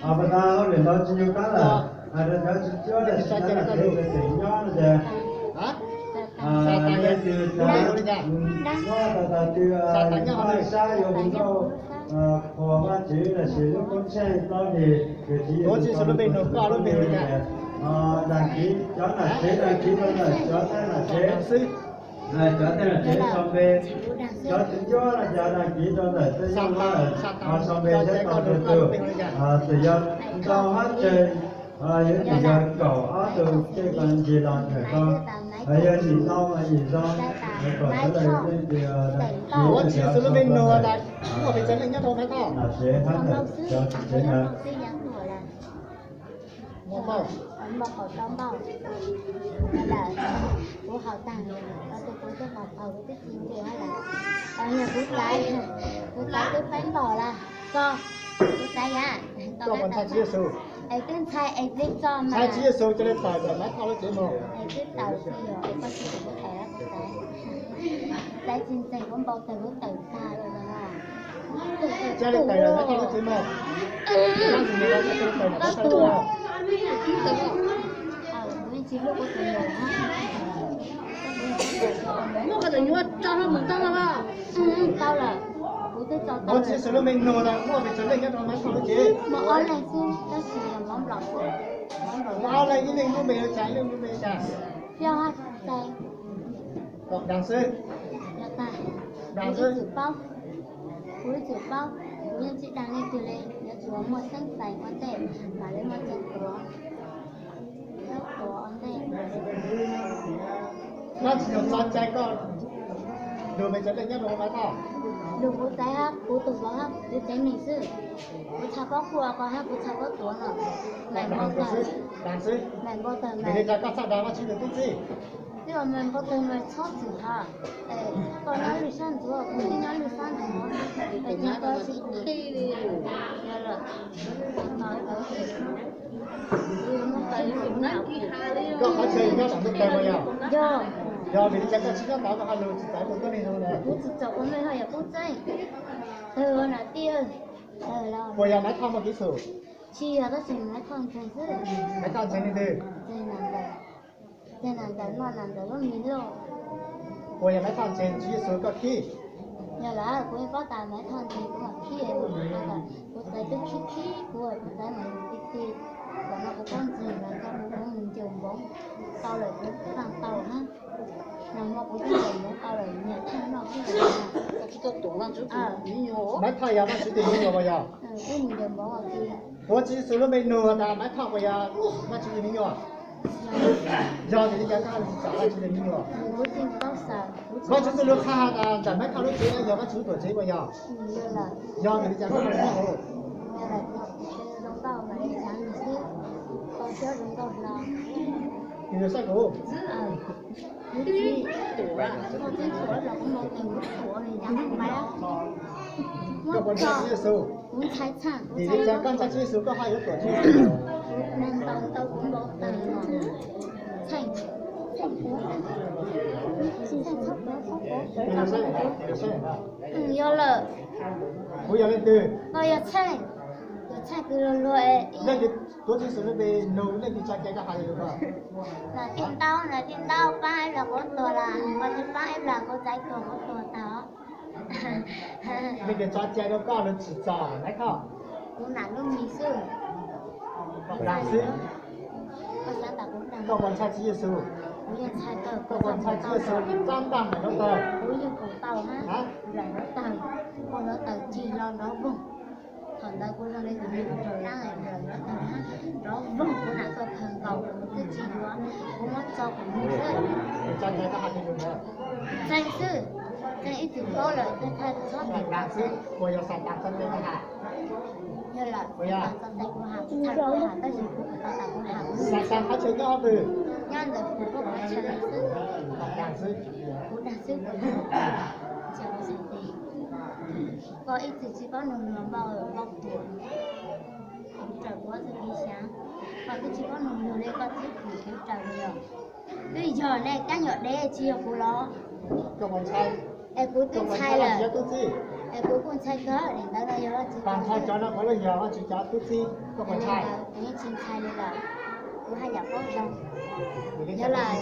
Pas tas hauj lwm ntau tsis nyuag qab lawm, hais rau cov tsis cuab los sis cov nam tsev tseem nyob no ces, leej twg muab tas tas twg noj sab yuav mus nrauj qhuas Vajtswv los sis lub koob tsheej plaub hlis, yog tsis yog tus tau lub koob tsheej plaub hlis ces, dag kiv cov nam tsev dag kiv rau ntawm cov thawj nam tsev, cov thawj nam tsev sau npe, cov tsis cuab los cov dag kiv rau ntawm tej yog sau npe thiab tos tus tus, txawm yog ntau hab tsawg, yuav tsum yog kaum ob tug tej ko ntsis los ntawm ko, yog nim ntau mas nim zoo, kaum tawv lawm leej twg dag kiv rau cov nam tsev hab ntawm cov tsev na. Kuv haus tag, kuv twb tsis ntses lawm. Yog kuv txaiv, kuv txaiv twb faib npaum lawm. Txo, kuv txaiv yam, es twb ntshai es twb txo mas. Es twb tawm tsis yog es koj tsis tus kuv txaiv, kuv txaiv tsis ntseeg, kuv npau taws kuv tawm tag lawm. Koj tus, kuv yeej tsis hlub kuv tus nus. Muab koj tus nyuam tso rau mus tau lawm. Kuv twb tso tau. Muab Tswv Yexus lub npe nug tas muaj pes tsawg leej nyob rau Maiv Thoj lub tsev? Muaj ob leeg xwb tab sis yog Maiv Nplaum xwb. Muaj ob leeg, ib leeg lub npe ua cas, ib leeg lub npe ua cas? Yog Haj Xais. Kom dag xwb. Dag xwb. Kuv ib txwm paub, kuv ib txwm paub, kuv yeej tsis dag leej twg li, yuav tsum muaj xeeb xais ua ntej mam li muaj txeeb tuav. Nyob ua ntej. Koj tsis yog txog cai koj lug pes tsawg leej nyob rau Maiv Thoj? Lug kuv txaiv hab kuv tus vauv hab kuv tsev neeg xwb. Kuv txhaj paub kuj ua ko hab kuv txhaj paub tuav no. Mam npau taws, mam npau taws. Vim li cas koj txhaj dag Vajtswv tus tub txib? Twb yog mam npau taws mas txhob txwm hab. Koj nyob lwj sab ntxuav, kuv twb nyob lwj sab ntxuav, es cas koj tsis txwm? Yog lawm. Koj qhov chaw nyob saum ntuj tawg mas yog? Yog. Yog vim li cas koj tsis nyob tod koj ho lug tsis txawv ua tuab neeg zoo na? Kuv tsis txawv ua neeg ho yog kuv tseeb. Tawg na tij. Puas yog Maiv Thoj muaj kev xwm? Tsis yog, tab sis Maiv Thoj ntseeg xwb. Maiv Thoj ntseeg leej twg? Ntseeg nam ntawm, ntseeg nam ntawm no, nam ntawm lub me loj. Puas yog Maiv Thoj ntseeg Tswv Yexus koj khib? Yog lawm, kuv yeej paub tas Maiv Thoj ntseeg kuv mas khib, kuv txawv twb khib khib kuv, kuv txawv mas ti ti. Thaum no kuv paub ntseeg mas kuv mus ncaws npoov tau lawm, kuv tau tau hab. Nag hmo kuv twb ncaws npoov tau lawm, nyias thaij noj xwb. Maiv Thoj yog Vajtswv tus me nyuam puas yog? Kuv mus ncaws npoov ua ke. Kuv Tswv Yexus lub npe nug tas Maiv Thoj puas yog Vajtswv tus me nyuam? Yog, vim li cas koj tsis txawv Vajtswv tus me nyuam? Kuv tsis paub xav. Vajtswv txoj lus qha has tas ntawm Maiv Thoj lub tsev yog Vajtswv tuam tsev puas yog? Yog, vim li cas koj tsis paub? Koj puas ntshai Tswv Yexus? Vim li cas koj ntshai Tswv Yexus koj ho yuav tuam Tswv Yexus? Yog lawm. Kuv yog leej twg? Koj yog Tsheej. Tus Tsheej kws luag luag es. Leej twg tuav Tswv Yexus lub npe nug leej twg tso cai koj hais li lus ko? Nam tij ntau, nam tij ntau, paab ib plag kuv tuag lawm, koj twb paab ib plag kuv txaiv tuag kuv tuag tag. Leej twg tso cai rau koj lug tsim txom Maiv Thoj? Kuv nam lub mis xwb. Dag xwb. Koj puas ntshai Tswv Yexus? Koj puas ntshai Tswv Yexus txab ntaj nplaim nrov tawg? Kuv yeej koom tau hab nplaim nrov tawg, kuv nrov tawg cig hlo nrov voog. Thaum ntawd kuv zoo li tus neeg raug dlaab nplaim nrov tawg hab nrov voog, kuv nam tuaj kawg nkaus kuv twb tsis yuav, kuv muab tso kuv mus xwb. Tseeb xwb, tseeb ib txwm paub lawm, tseeb txhob txwm dag xwb. Puas yog Xatas txoj cai koj has? Yog lawm, Xatas txoj cai kuv has, kuv txhaj kuv has, tab sis kuv tau tas kuv has. Xatas qhov chaw nyob twg? Nyob ntawm kuv qhov chaw xwb. Dag xwb. Kuv dag xwb, kuv dag xwb. Koj ib txwm tsis paub nug luag npau, npau tuam. Kuv raws kuv txoj kev xyaav, koj twb tsis paub nug luag li koj twb pum kuv raws li os. Twb yog ne, kab nyuam dev tsis yog kuv los? Es kuv twb ntshai lawm. Kuv kuj ntshai kawg li ntawd no yog tsis tag ntshai cov no puav leej yog tsis cov tub txib koj puas ntshai? Kuv yeej tsis ntshai li lawm. Kuv haj yam paub zoo. Yog lawm,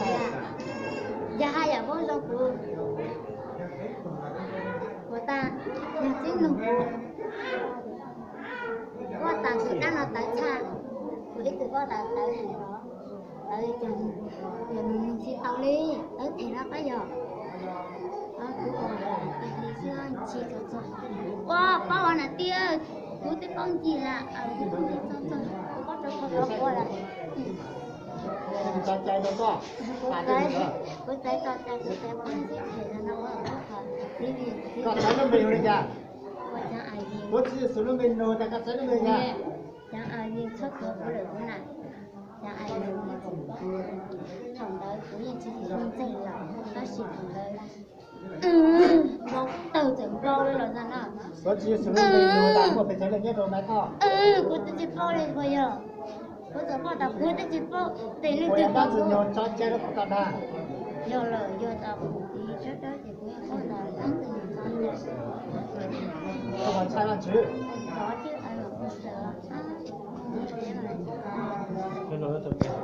yog haj yam paub zoo kuv. Kuv tas, yog txib nug kuv, koj tas tus dab no tawv tshaj, kuv ib tug koj tas tawv heev los, tawv ces nws nug tsis tau li, tawv them no pab yog. Kuv ua li xwb ntsis txog txog. Ua paub ua nam tiag, kuv twb paub ncig lawm, kuv paub ncig txog txog, kuv paub rau qhov rau qhov lawm. Tso cai rau koj, kuv txawv tso cai, kuv txawv paub ncig them no, koj txawv lub npe hu li cas? Ua Tswv Yexus lub npe nug tas koj txawv lub npe li cas? Cov yeej txhob tuav kuv lawm kuv na. Cov yeej txhob tuav, thaum ntawd kuv yeej tsis tshua ntseeg lawm, tab sis thaum ntawd npau taws txawm npau li los ntag no. Kuv twb tsis paub li puas yog, kuv txawm paub tas kuv twb tsis paub tes leej twg paub. Yog lawm, yog tas kuv txiv dawb dawb ces kuv yeej paub tas leej twg tso cai.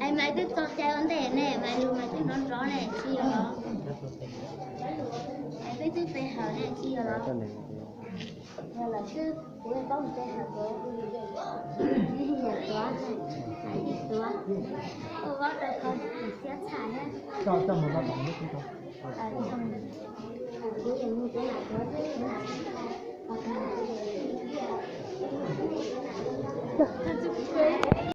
Es maiv twb tso cai ua ntej ne, maiv lus maiv twb hnov nrov ne, tsis yog los? Maiv twb twb pe hawm ne, tsis yog los? Yog lawm xwb, kuv yeej paub mus pe hawm kuv, niam tuav, niam tuav, ua vab rau kho siab tshaj thiab. Kuv yeej mus pe hawm kuv xwb, kuv nam